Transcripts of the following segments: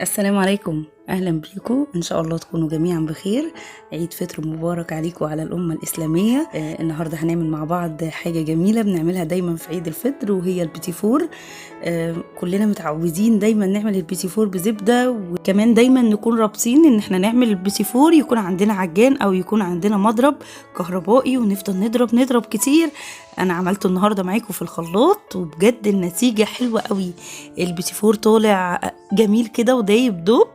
السلام عليكم، اهلا بيكم. ان شاء الله تكونوا جميعا بخير. عيد فطر مبارك عليكم وعلى الامة الاسلامية. النهارده هنعمل مع بعض حاجة جميلة بنعملها دايما في عيد الفطر، وهي البيتي فور. كلنا متعودين دايما نعمل البيتي فور بزبده، وكمان دايما نكون رابطين ان احنا نعمل البيتي فور يكون عندنا عجان او يكون عندنا مضرب كهربائي، ونفضل نضرب نضرب كتير. انا عملته النهارده معاكم في الخلاط، وبجد النتيجة حلوة قوي. البيتي فور طالع جميل كده ودايب دوب،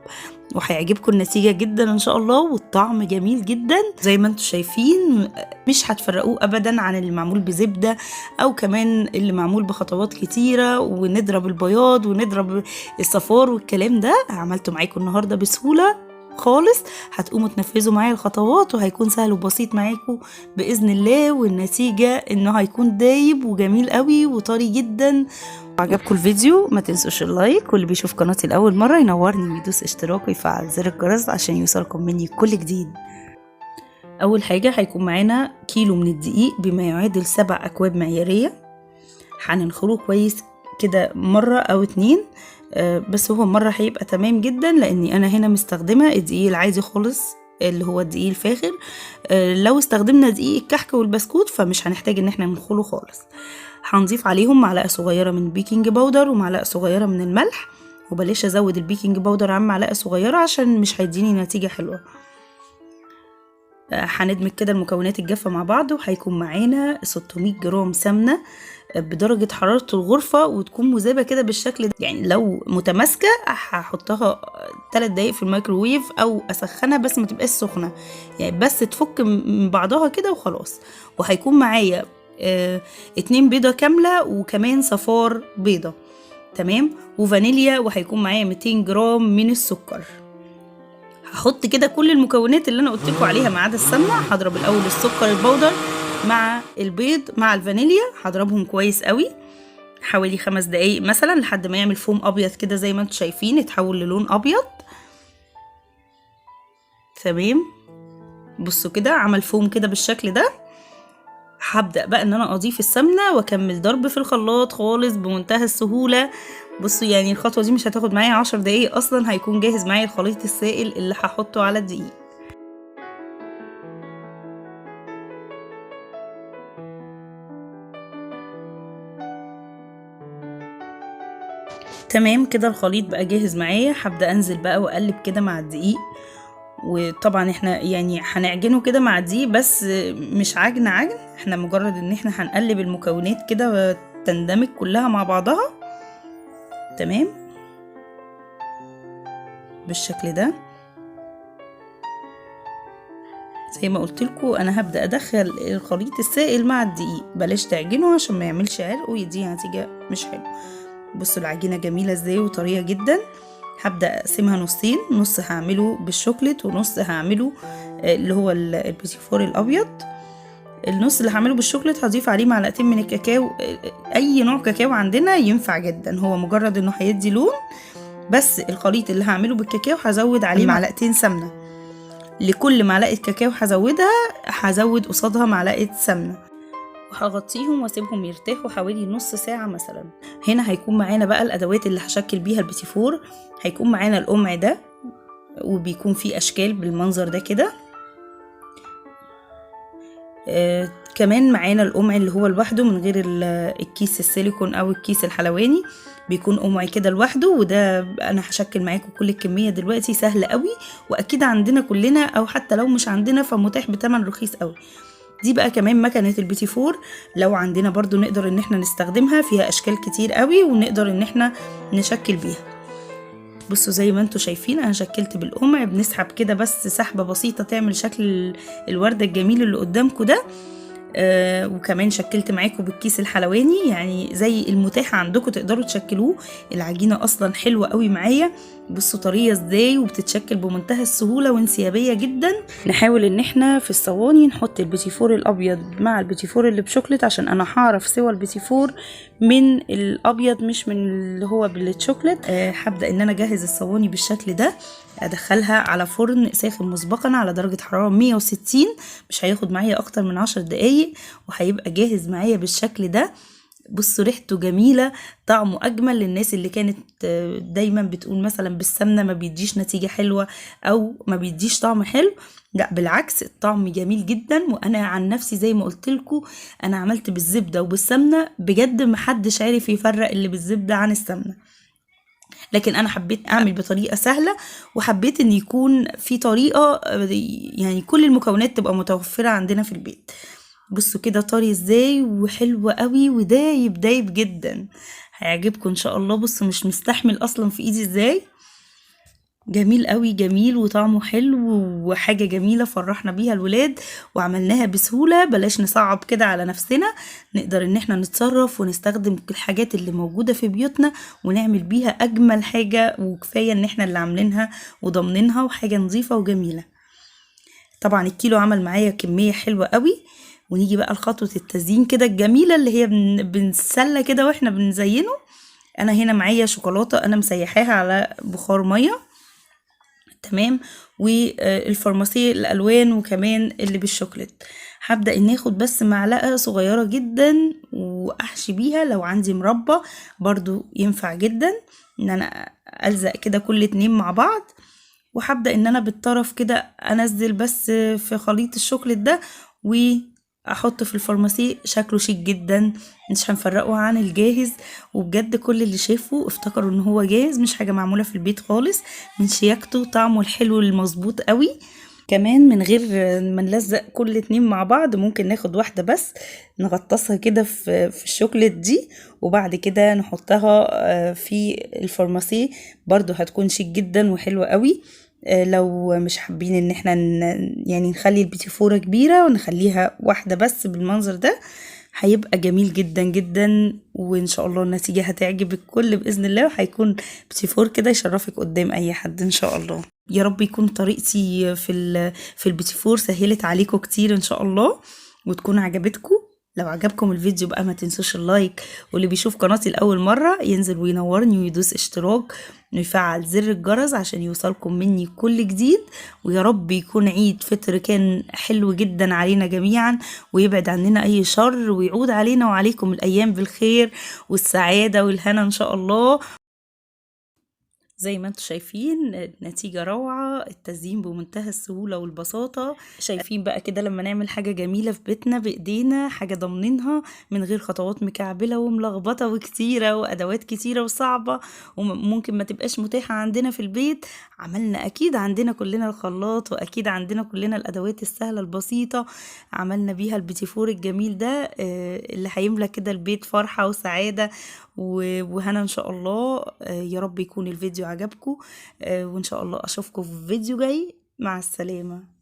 وهيعجبكم النتيجة جدا ان شاء الله، والطعم جميل جدا زي ما انتم شايفين. مش هتفرقوه ابدا عن اللي معمول بزبده او كمان اللي معمول بخطوات كتيرة ونضرب البياض ونضرب الصفار والكلام ده. عملته معاكم النهارده بسهولة خالص، هتقوموا تنفذوا معايا الخطوات وهيكون سهل وبسيط معاكم باذن الله، والنتيجة انه هيكون دايب وجميل قوي وطري جدا. عجبكم الفيديو ما تنسوش ال like، واللي بيشوف قناتي لاول مرة ينورني ويدوس اشتراك ويفعل زر الجرس عشان يوصلكم مني كل جديد. اول حاجة هيكون معانا كيلو من الدقيق بما يعادل 7 اكواب معياريه. هننخره كويس كده مرة او 2، بس هو مرة هيبقى تمام جدا، لاني انا هنا مستخدمة الدقيق العادي خالص اللي هو الدقيق الفاخر. لو استخدمنا دقيق الكحك والبسكوت فمش هنحتاج ان احنا ننخله خالص. هنضيف عليهم معلقه صغيرة من ال baking powder ومعلقة صغيرة من الملح، وبلاش ازود ال baking powder عن معلقه صغيرة عشان مش هيديني نتيجة حلوة. هندمج كده المكونات الجافه مع بعض، وهيكون معانا 600 جرام سمنه بدرجة حرارة الغرفة، وتكون مذابه كده بالشكل ده. يعني لو متماسكة هحطها 3 دقايق في الميكروويف او اسخنها، بس ما تبقاش سخنة، يعني بس تفك من بعضها كده وخلاص. وهيكون معايا 2 بيضة كاملة وكمان صفار بيضة، تمام، وفانيليا، وهيكون معايا 200 جرام من السكر. هحط كده كل المكونات اللي انا قلت لكم عليها ما عدا السمنة. هضرب الاول السكر البودر مع البيض مع الفانيليا، هضربهم كويس قوي حوالي 5 دقايق مثلا لحد ما يعمل فوم ابيض كده زي ما انتم شايفين، يتحول للون ابيض. تمام، بصوا كده عمل فوم كده بالشكل ده. هبدأ بقى ان انا اضيف السمنة واكمل ضرب في الخلاط خالص بمنتهى السهولة. بصوا يعني الخطوة دي مش هتاخد معايا 10 دقايق اصلا، هيكون جاهز معايا الخليط السائل اللي هحطه على الدقيق. تمام كده الخليط بقى جاهز معايا. هبدأ انزل بقى واقلب كده مع الدقيق، وطبعا احنا يعني هنعجنه كده مع الدقيق، بس مش عجن عجن، احنا مجرد ان احنا هنقلب المكونات كده تندمج كلها مع بعضها. تمام بالشكل ده. زي ما قلت لكم انا هبدأ ادخل الخليط السائل مع الدقيق، بلاش تعجنه عشان ما يعملش عرق ويديها نتيجة مش حلوة. بصوا العجينة جميلة ازاي وطرية جدا. هبدأ اقسمها نصين، نص هعمله بالشوكليت ونص هعمله اللي هو البيتي فور الابيض. النص اللي هعمله بالشوكليت هضيف عليه معلقتين من الكاكاو، اي نوع كاكاو عندنا ينفع جدا، هو مجرد انه هيدي لون بس. الخليط اللي هعمله بالكاكاو هزود عليه معلقتين سمنة، لكل معلقة كاكاو هزودها هزود قصادها معلقة سمنة، وهغطيهم واسيبهم يرتاحوا حوالي نص ساعة مثلا. هنا هيكون معانا بقى الادوات اللي هشكل بيها البيتي فور. هيكون معانا القمع ده، وبيكون فيه اشكال بالمنظر ده كده. كمان معانا القمع اللي هو لوحده من غير الكيس السيليكون او الكيس الحلواني، بيكون قمع كده لوحده. وده انا هشكل معاكم كل الكمية دلوقتي، سهل قوي واكيد عندنا كلنا، او حتى لو مش عندنا فمتاح بتمن رخيص قوي. دي بقى كمان مكنة البيتي فور، لو عندنا برضو نقدر ان احنا نستخدمها، فيها اشكال كتير قوي ونقدر ان احنا نشكل بيها. بصوا زي ما انتوا شايفين انا شكلت بالقمع، بنسحب كده بس سحبة بسيطة تعمل شكل الوردة الجميل اللي قدامكم ده. وكمان شكلت معاكم بالكيس الحلواني، يعني زي المتاح عندكم تقدروا تشكلوه. العجينة اصلا حلوة قوي معايا، بصوا طرية ازاي وبتتشكل بمنتهى السهولة وانسيابية جدا. نحاول ان احنا في الصواني نحط البيتي فور الابيض مع البيتي فور اللي بشوكليت، عشان انا هعرف سوى البيتي فور من الابيض مش من اللي هو بالشوكليت. هبدأ ان انا اجهز الصواني بالشكل ده، ادخلها على فرن ساخن مسبقا على درجة حرارة 160، مش هياخد معايا اكتر من 10 دقايق، وهيبقى جاهز معايا بالشكل ده. بصوا ريحته جميلة، طعمه اجمل. للناس اللي كانت دايما بتقول مثلا بالسمنه ما بيديش نتيجة حلوة او ما بيديش طعم حلو، لا بالعكس الطعم جميل جدا. وانا عن نفسي زي ما قلت لكم انا عملت بالزبده وبالسمنه، بجد ما حدش عارف يفرق اللي بالزبده عن السمنة، لكن انا حبيت اعمل بطريقة سهلة، وحبيت ان يكون في طريقه يعني كل المكونات تبقى متوفرة عندنا في البيت. بصوا كده طري ازاي وحلو قوي ودايب دايب جدا، هيعجبكم ان شاء الله. بصوا مش مستحمل اصلا في ايدي ازاي، جميل قوي، جميل وطعمه حلو وحاجة جميلة فرحنا بيها الولاد وعملناها بسهولة. بلاش نصعب كده على نفسنا، نقدر ان احنا نتصرف ونستخدم الحاجات اللي موجودة في بيوتنا ونعمل بيها اجمل حاجة، وكفاية ان احنا اللي عاملينها وضامنينها وحاجة نظيفة وجميلة. طبعا الكيلو عمل معايا كمية حلوة قوي. ونيجي بقى لخطوة التزيين كده الجميلة اللي هي بنسلة كده واحنا بنزينة. انا هنا معايا شوكولاتة انا مسيحاها على بخار مية، تمام، والفرماسيه الالوان وكمان اللي بالشوكليت. هبدا ان اخد بس معلقه صغيرة جدا واحشي بيها، لو عندي مربى برضو ينفع جدا ان انا الزق كده كل اتنين مع بعض. وهبدا ان انا بالطرف كده انزل بس في خليط الشوكليت ده واحطه في الفرماسيه، شكله شيك جدا مش هنفرقه عن الجاهز. وبجد كل اللي شافه افتكروا ان هو جاهز، مش حاجة معمولة في البيت خالص، من شياكته وطعمه الحلو المظبوط قوي. كمان من غير ما نلزق كل اتنين مع بعض، ممكن ناخد واحدة بس نغطسها كده في الشوكليت دي، وبعد كده نحطها في الفرماسيه، برضو هتكون شيك جدا وحلوه قوي. لو مش حابين ان احنا يعني نخلي البيتيفوره كبيرة ونخليها واحدة بس بالمنظر ده، هيبقى جميل جدا جدا، وان شاء الله النتيجة هتعجب الكل باذن الله، وهيكون بيتيفور كده يشرفك قدام اي حد ان شاء الله. يا رب يكون طريقتي في البيتيفور سهلت عليكم كتير ان شاء الله وتكون عجبتكم. لو عجبكم الفيديو بقى ما تنسوش ال like، واللي بيشوف قناتي لأول مرة ينزل وينورني ويدوس اشتراك ويفعل زر الجرس عشان يوصلكم مني كل جديد. ويا رب يكون عيد فطر كان حلو جدا علينا جميعا، ويبعد عننا أي شر، ويعود علينا وعليكم الأيام بالخير والسعادة والهنا إن شاء الله. زي ما انتم شايفين النتيجة روعة، التزيين بمنتهى السهولة والبساطة. شايفين بقى كده لما نعمل حاجة جميلة في بيتنا بإيدينا، حاجة ضامنينها من غير خطوات مكعبلة وملخبطة وكتيرة وأدوات كتيرة وصعبة وممكن ما تبقاش متاحة عندنا في البيت. عملنا أكيد عندنا كلنا الخلاط، وأكيد عندنا كلنا الأدوات السهلة البسيطة، عملنا بيها البيتيفور الجميل ده اللي هيملى كده البيت فرحة وسعادة وهنا إن شاء الله. يا رب يكون الفيديو عجبكم، وإن شاء الله أشوفكم في فيديو جاي. مع السلامة.